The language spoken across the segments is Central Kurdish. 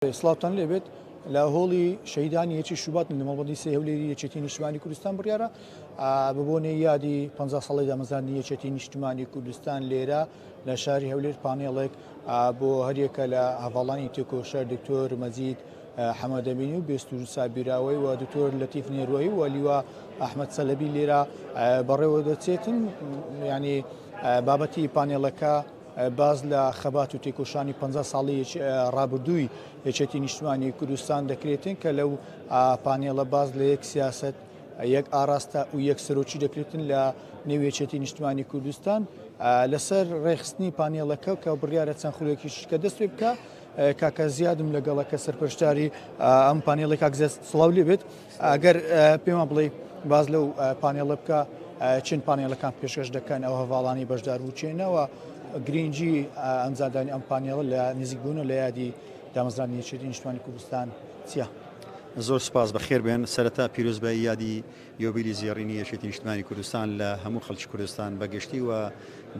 سڵاوتان لێبێت لە هۆڵی شەهیدانی یەکی شوبات لە مەڵبەندی سێ هەولێری یەکێتی نیشتمانی کوردستان بڕیارە بە بۆنەی یادی 50 ساڵی دامەزراندنی یەکێتی نیشتمانی کوردستان لێرە لە شاری هەولێر پانێڵێک بۆ هەریەکە لە هەڤاڵانی تێکۆشەر دکتۆر مەجید حەمەدەمینی و بێستور سابیراوەی و دکتۆر لەتیف نێروەی و لیوا ئەحمەد سەلەبی لێرە بەڕێوە دەچێتن ینی بابەتی پانێڵەکە باس لە خەبات و تێکۆشانی 50 ساڵی ڕابردووی یەکێتی نیشتمانی کوردستان دەکرێتن کە لەو پانێڵە باس لە یەک سیاست یەک ئاراستە و یەک سەرۆکی دەکرێتن لە نێو یەکێتی نیشتمانی کوردستان لەسەر ڕێخستنی پانێڵەکە کە بڕیارە چەند خولێکیش کە دەست پێ بکە کاکە زیادم لەگەڵە کە سەرپەرشتاری ئەم پانێڵی کاک زیاد سڵاو لێ بێت ئەگەر پێمان بڵێ باز لەو پانێڵە بکە چین پانێڵەکان پێشکەش دەکەن ئەو هەواڵانی بەشدار بچێنەوە گرنگی ئەنجامدانی ئەم پانێڵە لە نزیکبوونە لە یادی دامەزراندنی یەکێتی نیشتمانی کوردستان چییە؟ زۆر سپاس بەخێر بێن سەرەتا پیرۆزبایی یادی یۆبیلی زێڕینی یەکێتی نیشتمانی کوردستان لە هەموو خەڵکی کوردستان بە گشتی و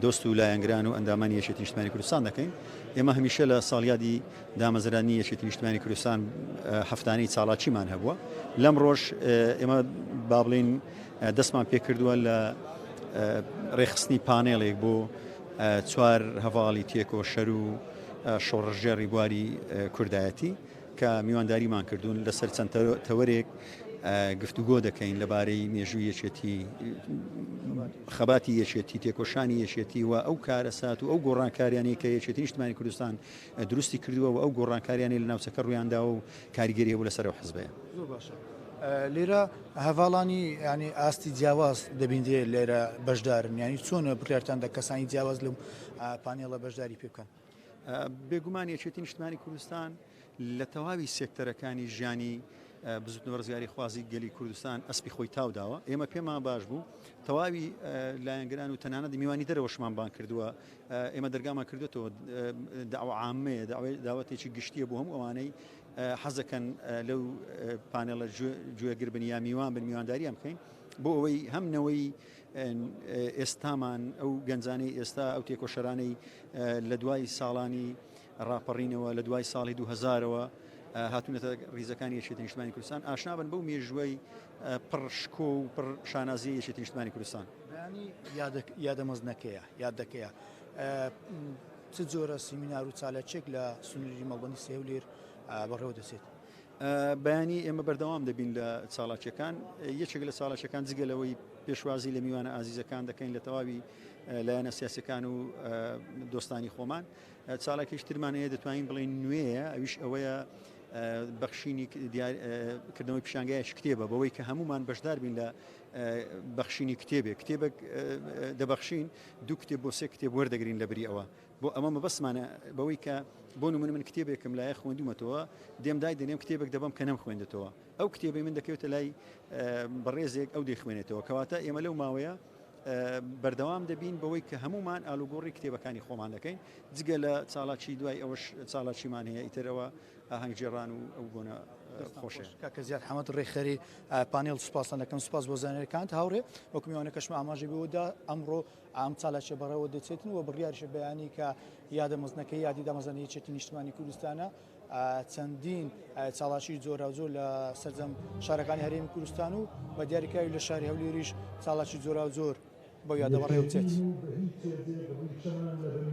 دۆست و لایەنگران و ئەندامانی یەکێتی نیشتمانی کوردستان دەکەین. ئێمە هەمیشە لە ساڵیادی دامەزراندنی یەکێتی نیشتمانی کوردستان هەفتانەی چاڵاکیمان هەبووە. لەم ڕۆژ ئێمە با بڵێین دەستمان پێکردووە لە ڕێکخستنی پانێڵێک بۆ چوار هەڤاڵی تێکۆشەر و شۆڕشگێڕی بواری کوردایەتی. کە میوانداریمان کردوون لەسەر چەند تەوەرێک گفتوگۆ دەکەین لەبارەی مێژووی یەکێتی خەباتی یەکێتی تێکۆشانی یەکێتی و ئەو کارەسات و ئەو گۆڕانکاریانەی کە یەکێتی نیشتمانی کوردستان دروستی کردووە و ئەو گۆڕانکاریانەی لە ناوچەکە ڕوویانداوە و کاریگەری هەبوو لەسەر ئەو حزبەیە. زۆر باشە لێرە هەڤاڵانی ینی ئاستی جیاواز دەبیندرێت لێرە بەشدارن ینی چۆنە بڕیارتان دە کەسانی جیاواز لەم پانێڵە بەشداری پێ بکەن؟ بێگومان یەکێتی نیشتمانی کوردستان لە تەواوی سێکتەرەکانی ژیانی بزوتنەوە ڕزگاری خوازی گەلی کوردستان ئەسپی خۆی تاوداوە ئێمە پێمان باش بوو تەواوی لایەنگران و تەنانەت میوانی دەرەوەشمان بان کردووە ئێمە دەرگامان کردوێتەوە داوە عامەیە داوەتێکی گشتیە بۆ هەموو ئەوانەی حەزەکەن لەو پانێڵە گوێگر بن یا میوان بن میوانداریان بکەین بۆ ئەوەی هەم نەوەی ئێستامان ئەو گەنجانەی ئێستا ئەو تێکۆشەرانەی لە دوای ساڵانی ڕاپەڕینەوە لە دوای ساڵی 2000ەوە هاتوونەتە ریزەکانی یەکێتی نیشتمانی کوردستان ئاشنا بن بەو مێژووەی پڕ شکۆ و پڕ شانازی یەکێتی نیشتمانی کوردستان. بەیانی یادە مەزنەکەیە یادەکەیە چ جۆرە سیمینار و چالاکیەک لە سنووری مەڵبەندی سێهولێر بەڕێوە دەچێت؟ بەیانی ئێمە بەردەوام دەبین لە چاڵاکیەکان یەکێک لە چاڵاکیەکان جگە لەوەی پێشوازی لە میوانە ئازیزەکان دەکەین لە تەواوی لایەنە سیاسەکان و دۆستانی خۆمان چالاکیش ترمان هەیە دەتوانین بڵێن نوێیە ئەویش ئەوەیە بەخشینی کردنەوەی پیشانگایش کتێبە بەوەی کە هەمومان بەشدار بین لە بەخشینی کتێبێک کتێبێک دەبەخشین دوو کتێب بۆ سێ کتێب وەردەگرین لە بری ئەوە بۆ ئەمە مەبەستمانە بەوەی کە بۆ نمونە من کتێبێکم لایە خوێندومەتەوە دێم دای دەنێم کتێبێک دەبەم کە نەمخوێندێتەوە ئەو کتێبەی من دەکەوێتە لای بەڕێزێک ئەو دەیخوێنێتەوە کەواتە ئێمە لەو ماوەیە بەردەوام دەبین بەوەی کە هەمومان ئالوگۆڕی کتێبەکانی خۆمان دەکەین جگە لە چالاکی دوای ئەوەش چالاکیمان هەیە ئیترەوە ئاهەنگگێڕان و ئەو بۆنە خۆشە. کاکە زیاد حەمەد ڕێکخەری پانێڵ سوپاستان دەکەم سوپاس بۆ زانیاریەکانت هاوڕێ وەک میوانەکەشم ئاماژەی بەوەدا ئەمڕۆ ئەم چالاکیە بەڕێوە دەچێتن و بڕیاریشە بەیانی کە یادە مەزنەکەی یادی دامەزراندنی یەکێتی نیشتمانی کوردستانە چەندین چالاکی جۆراوجۆر لە سەرجەم شارەکانی هەرێمی کوردستان و بە دیاریکراوی لە شاری هەولێریش چالاکی جۆراوجۆر بەو یادە بەڕێوە بچێت.